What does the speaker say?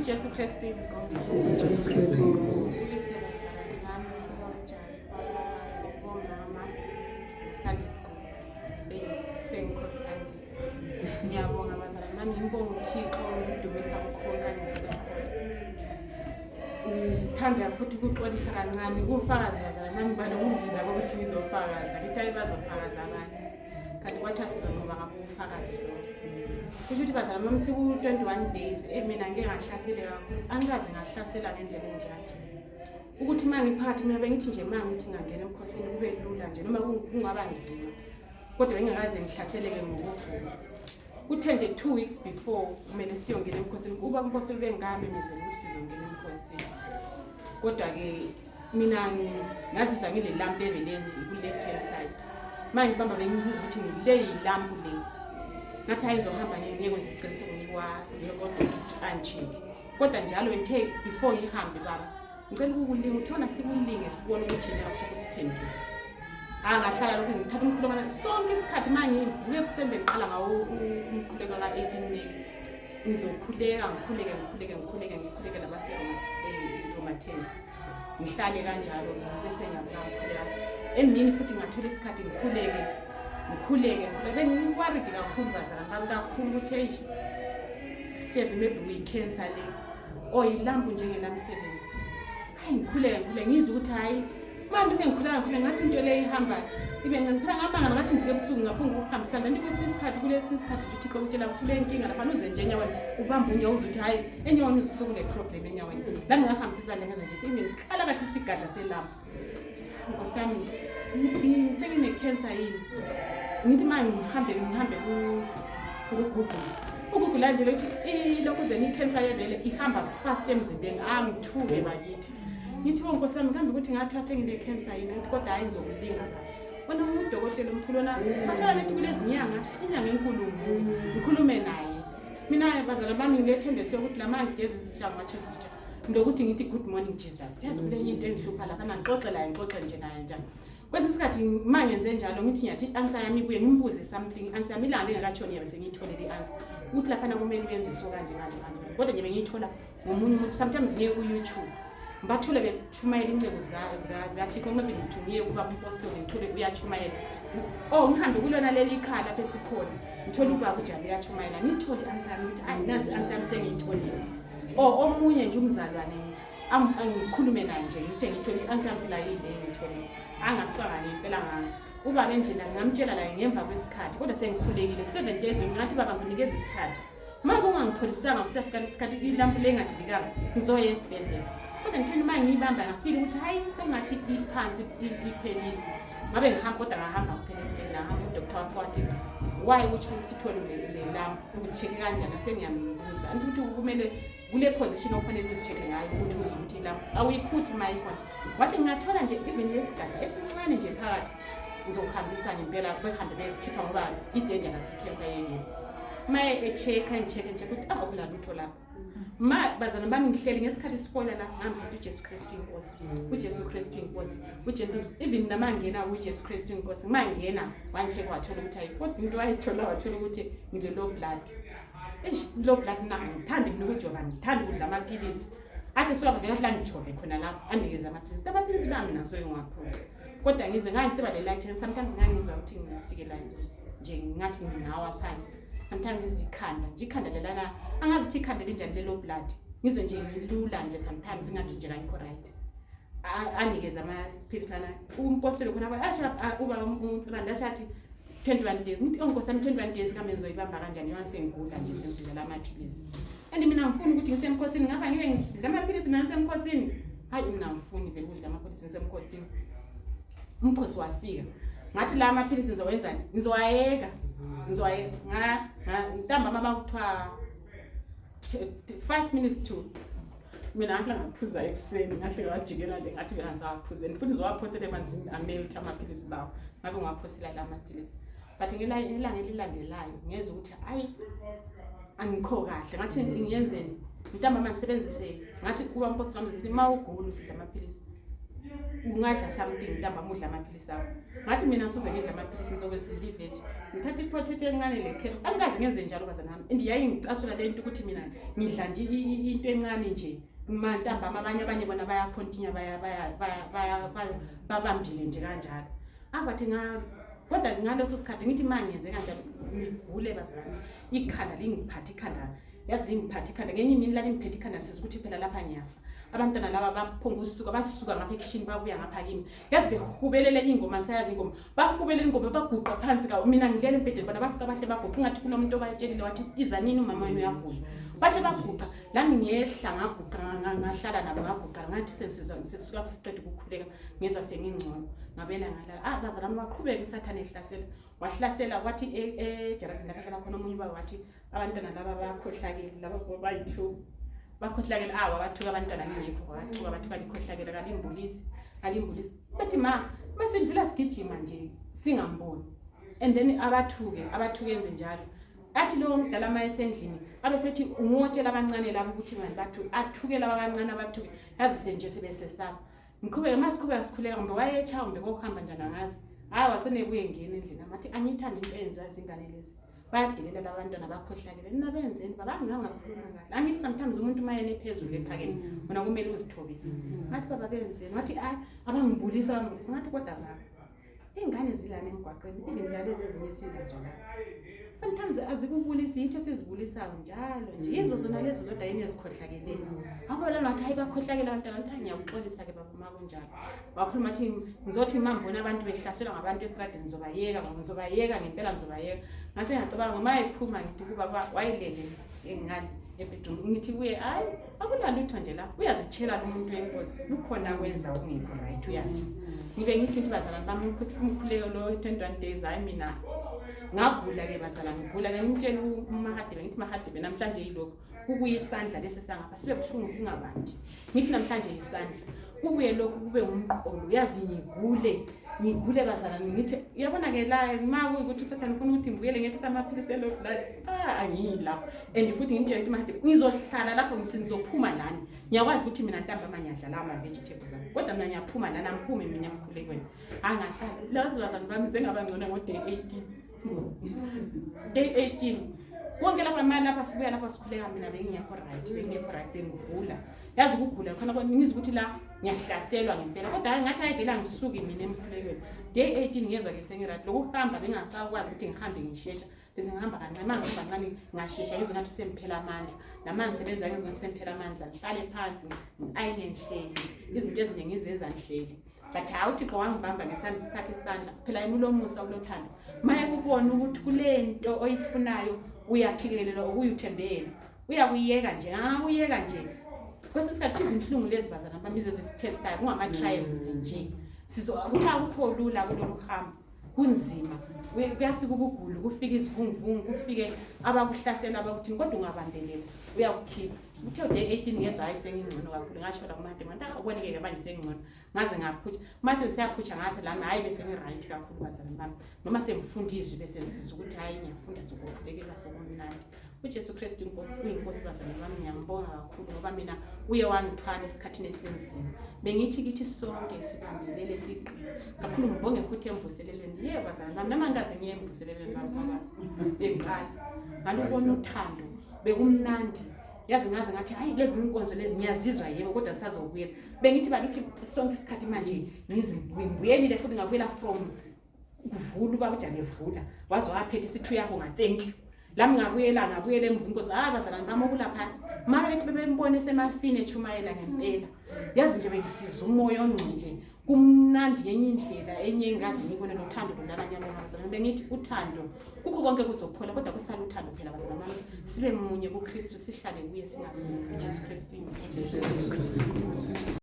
UJesu Kristu inkosi. Jesu Kristu inkosi. Sunday school. Sengikhona. Ngiyabonga bazalwane bami, ngibonga uThixo ngidumisa kukhona ngizibe khona. Ngithanda futhi ukuxolisa kancane kufakazi bazalwane bami balokuvula kokuthi ngizofakaza. Ngithi hayi bazofakaza abanye. Kanti kwathiwa sizonqoba ngabo ubufakazi lobo. Kusho ukuthi bazalwane bami siku-21 days eh mina ngike ngahlaseleka kakhulu. Angikaze ngahlasela ngendlela enjalo. Ukuthi uma ngiphakathi mina bengithi nje uma ngithi ngangena emkhosini kube lula nje noma kungaba nzima. Kodwa bengingakaze ngihlaseleke ngokugula. Kuthe nje 2 weeks before kumele siyongena emkhosini, kuba umkhosi ubengamemezela ukuthi sizongena emkhosini. Kodwa-ke mina ngazizwa ngile lump ebeleni ku-left hand side. Uma ngibamba bengizizwa ukuthi ngile yi-lump le. Ngathi hayi ngizohamba ngiyekwenza isiqiniseko ngikodokotela ukuthi angi-check. Kodwa njalo bengithe before ngihambe, baba ngicela ukukulinga, uthona sikulinge sibone ukuthi yena asuke usiphendule. Angahlala lokho ngithatha umkhuleko sonke isikhathi uma ngivuka ekuseni bengiqala ngawo umkhuleko ka-18 May. Ngizokhuleka ngikhuleke ngikhuleke ngikhuleke ngikhuleke nabaseRoma 10. Ngihlale kanjalo bese ngiyabuka ngikhuleka. Emini futhi ngathola isikhathi ngikhuleke ngikhuleke ngikhuleke bengi-worried kakhulu bazalwane bami kakhulu ukuthi eyi hlezi maybe kuyi-cancer le or yi-lump njengenamsebenzi. Hayi ngikhuleke ngikhuleke ngizwe ukuthi hayi manje lokhu ngikhuleka ngikhuleka ngathi into le ihamba ibe ncane phela ngamangala ngathi ngivuke ebusuku ngaphunga ukuhambisana kanti kwesinye isikhathi kulesi sikhathi nje uThixo ukutshela kule nkinga laphana uze nje enyaweni ubambe unyawo uze uthi hayi enyaweni uzusuke kule problem enyaweni la ngingahambisa izandla ngezwe nje sengikhala ngathi isigadla se-lump. Nkosi yami sengine-cancer yini? Ngithi uma ngihambe ngihambe ku-Google, uGoogle nje lokuthi ilokhu zeni i-cancer yebele ihamba fast emzimbeni, angithuke bakithi. Ngithi wo nkosi yami kambe ukuthi ngathiwa sengine-cancer yini? Ngithi kodwa hhayi ngizokulinga la wena udokotela omkhulu wona bahlala bethi kulezi nyanga inyanga enkulu ngikhulume naye. Mina bazala bami ngile tendency yokuthi lama ngigeza izitsha ngiwatshe izitsha ndokuthi ngithi good morning Jesus, yazi kulenye into engihlupha lapha ngixoxe laye ngixoxe nje naye njalo. Kwesinye isikhathi uma ngenze njalo ngithi ngiyathi i-answer yami ibuye ngimbuze something, i-answer yami ilanga lingakatshoni yabe sengiyitholele i-answer ukuthi laphana kumele uyenze so kanje kanje kanje, kodwa nje bengiyithola ngomunye umuntu. Sometimes ngiye ku-YouTube ngibathole bechumayela inceku zikaThixo maybe ngithi ngiye kuba umpostoli ngithole uyachumayela oh ngihambe kulona leli khaya lapho esikhona ngithole ubaba ujalo uyachumayela ngiyithole i-answer yami ukuthi ayi nazi i-answer yami sengiyitholile or omunye nje umzalwane ngikhulume naye nje ngishe ngithole i-answer yami phela yile ngithole angasifaka ngempela ubaba endlini ngingamtshela laye ngemva kwesikhathi kodwa sengikhulekile 7 days ngathi baba nginikeza isikhathi uma kungangipholisanga kusiyafika lesikhathi i-lump le ingadilikanga ngizoya esibhedlela. Kodwa ngitheni uma ngiyibamba ngafila ukuthi hayi sengathi iphansi iphelile ngabe ngihamba kodwa ngahamba kuphela esibhedlela ngahamba udoctor wafika wathi why ukuthi usithole le lump uzi-check-e kanjani? Asengiyambuza anti ukuthi kumele kule position okufanele uzi-check-e ngayo ukuthi uze ukuthi i-lump awuyikhuthi uma ikhona. Wathi ngingathola nje even lesigadla esincane nje phakathi ngizokuhambisa ngempela behambe besikhipha ngoba i-dangerous i-cancer yebele. Uma e-check-a ngi-check-e ngi-check-e ukuthi ah akunalutho lapho. Ma bazalwane bami ngihleli ngesikhathi isikole la ngangiphethe uJesu Kristu inkosi, uJesu Kristu inkosi, uJesu even nama ngena uJesu Kristu inkosi mangena wangi-check wathola ukuthi hayi kodwa into wayithola wathola ukuthi ngile low blood. Eish low blood na ngithandi mina ukujova ngithanda ukudla amaphilisi. Athi siwavele kahle angijove khona lapho anikeze amaphilisi. Amaphilisi bami naso ngiwaphuza. Kodwa ngizwe ngangisiba le light sometimes ngangizwa ukuthi ngiyafikela nje ngathi ngingawa phansi. Sometimes izikhanda nje ikhanda lelana angazi ukuthi ikhanda linjani le low blood. Ngizwe nje ngilula nje sometimes ngathi nje kayikho right. Anikeze amaphilisi lana umpostoli khona asha uba uNtsibande ashathi 21 days ngithi oh nkosi yami 21 days kambe ngizoyibamba kanjani ngoba sengigula nje sengisidla amaphilisi and mina ngifuni ukuthi ngisemkhosini ngapha ngibe ngisidla amaphilisi mina ngisemkhosini. Hayi mina ngifuni vele ukudla amaphilisi ngisemkhosini. Umkhosi wafika ngathi la amaphilisi ngizowenzani? Ngizowayeka ngizowayeka ntambama bakuthiwa 5 minutes to mina ngahle ngaphuza ekuseni ngahle ngawajikela le ngathi mina ngisawaphuzeni futhi ngizowaphosela emanzini a-melt amaphilisi lawo ngabe ngiwaphosela la amaphilisi. But ilanga elilandelayo ngezwa ukuthi ayi angikho kahle ngathi ngiyenzeni ntambama ngisebenzise ngathi kuba mpostoli wami sithi uma ugula usidla amaphilisi. Ungadla something ntambama udla amaphilisi akho. Ngathi mina soze ngidla amaphilisi, ngizokwenza i-veg. Ngithatha i-potato encane le-carrot. Angikaze ngenze njalo bazalwane bami, and yayingicasula le nto ukuthi mina ngidla nje into encane nje mantambama, abanye bona baya-continue, babambile nje kanjalo. Abathi kodwa ngaleso sikhathi ngithi ma ngenze kanjalo ngigule bazalwane, ikhanda lingiphathe ikhanda, yazi lingiphathe ikhanda. Ngenye imini lalingiphethe ikhanda, sizwa ukuthi phela lapha ngiyafa. Abantwana laba baphonga usuka, basuka ngapha ekhishini, babuya ngapha kimi, yazi behubelele ingoma, sayazi ingoma, bahubelela ingoma, baguqa phansi ka mina ngilele embhedeni, bona bafika bahle baguqa, ingathi kulo muntu obatshelile wathi izanini umama wenu uyagula. Bahle baguqa, lami ngiyehla ngaguqa, ngahlala nabo ngaguqa. Ngathi sesizwa sesisuka siqeda ukukhuleka, ngezwa sengingcono, ngabela ngalala. Ah bazalwane, waqhubeka uSathane ehlasela, wahlasela kwathi ejaradini lapho ehlala khona omunye ubaba wathi abantwana laba bakhohlakele, laba bayi-two bakhohlakele. Ah, wabathuka abantwana ngingekho, wabathuka, bathuka likhohlakele, kalimbulisi, kalimbulisi. Bathi ma masidlula sigijima nje singamboni, and then abathuke, abathuke, enze njalo. Athi lowo mdala ma esendlini abesethi ungotshela abancane labo ukuthi mani bathuke, athuke laba abancane, abathuke, yazi senje sebesesaba. Ngiqhubeke, uma siqhubeka sikhuleka, kumbe wayetsha kumbe kokuhamba njani angazi, hhayi wagcina ebuye ngena endlini amathi angiyithandi into eyenziwa zingane lezi, bayadelela laba bantwana, bakhohlakele. Nina benzeni baba? Angingangakhuluma kahle, angithi sometimes umuntu uma yena ephezulu ephakeme wena kumele uzithobise. Ngathi baba benzeni? Ngathi ayi abangibulisa, abangibulisa. Ngathi kodwa baba, iy'ngane zilana emgwaqeni, even lalezi ezinye esinazo la, sometimes azikubulisi, yithi esizibulisayo njalo nje, yizo zona lezi zodwa yini ezikhohlakeleyo. Abo lana wathi hayi bakhohlakele abantwana. Ngathi ngiyakuxolisa-ke baba uma kunjalo. Wakhuluma athi ngizothi uma ngibona abantu behlaselwa ngabantu esitradeni ngizobayeka baba, ngizobayeka ngempela, ngizobayeka. Ngase ngacabanga uma ephuma ngithi kubaba, wayelele engale e-bedroom, ngithi kuye hayi akulalutho nje la, uyazitshela lo muntu wenkosi, lukhona kwenza okungekho right, uyatsha. Ngibe ngithi ngithi bazalwane bami, umkhuleko lo 21 days, hayi mina ngagula-ke bazalwane, ngigula. Bengimtshela uMahadebe, ngithi Mahadebe, namhlanje yilokhu kubuye isandla lesi sangapha sibe buhlungu singabambi. Ngithi namhlanje isandla kubuye lokhu kube ngumqolo, yazi ngigule, ngigule bazalwane. Ngithi uyabona-ke la ma kuyikuthi uSathane ufuna ukuthi ngibuyele ngiyethatha amaphilisi e-low blood, ah angiyi lapho. And futhi ngimtshela ukuthi Mahadebe, ngizohlala lapho, ngizophuma lani. Ngiyakwazi ukuthi mina ntambama ngiyadla lawa ma-vegetables ami, kodwa mina ngiyaphuma lana, angiphume mina emkhulekweni. Angahlala lazi bazalwane bami, sengaba ngcono ngo-day 18, day 18 konke lapha ma lapha sibuya lapha sikhuleka, mina bengingekho right, bengingekho right, bengigula, yazi ukugula khona ngizwa ukuthi la ngiyahlaselwa ngempela, kodwa hayi ngathi hayi vele angisuki mina emkhulekweni. Day 18 ngezwa-ke sengi-right, lokuhamba bengasakwazi ukuthi ngihambe ngishesha, bese ngihamba kancane, uma ngihamba kancane ngashesha, ngizwe ngathi semphela amandla, nama ngisebenza ngizwe ngathi semphela amandla, ngihlale phansi ngi-ayine ngihleli, izinto eziningi ngizenza ngihleli. But hawu uThixo wangibamba ngesandla sakhe isandla phela, yena ulomusa, ulothando, maye kubona ukuthi kule nto oyifunayo uyaphikelela ukuyuthembe yena, uyakuyeka nje, angakuyeka nje. Kwesinye isikhathi izinhlungu lezi bazalwane bami ize zisithestayo, kungama-trials nje, kuthi akukho lula kulolu hambo, kunzima, kuyafika ukugula, kufike isivunguvungu, kufike abakuhlasela abakuthini, kodwa ungabambelela uyakukhipha. Kuthe day 18 ngezwa hayi sengingcono kakhulu. Ngasho la kumade manje akubonike-ke manje sengingcono, ngaze ngaphutsha. Uma sengisiyaphusha ngapha lami, hhayi bese ngi-right kakhulu bazalwane bami, noma sengifunda izwi bese ngisizwa ukuthi hhayi ngiyafunda, sokukhulekelwa sokumnandi. UJesu Kristu inkosi, uyinkosi bazalwane bami, ngiyambonga kakhulu ngoba mina uye wangithwala esikhathini esinzima. Bengithi kithi sonke sibambelele siqine kakhulu. Ngibonge futhi emvuselelweni, yebo bazalwane bami, noma ngikaze ngiye emvuselelweni bafakazi, bengiqala ngalubona uthando, bekumnandi yazi, ngaze ngathi hayi lezi inkonzo lezi ngiyazizwa yebo, kodwa sisazobuyela. Bengithi bakithi sonke isikhathi manje ngibuyelile futhi ngabuyela from kuvula uba kudala evula waze waphethe sithi uyabonga, thank you. Lami ngabuyela, ngabuyela emuva inkosi. Hayi bazalwane bami, okulaphana mara bethi bebembona esemafini echumayela ngempela, yazi nje bengisiza umoya ongcwele, kumnandi ngenye indlela enye engaze ngibone nothando lolana. Ngiyabonga bazalwane, bengithi uthando kukho konke kuzophola, kodwa kusala uthando phela bazalwane bami. Sibe munye kuKristu, sihlale kuye, singasuki. UJesu Kristu inkosi. Jesu Kristu inkosi.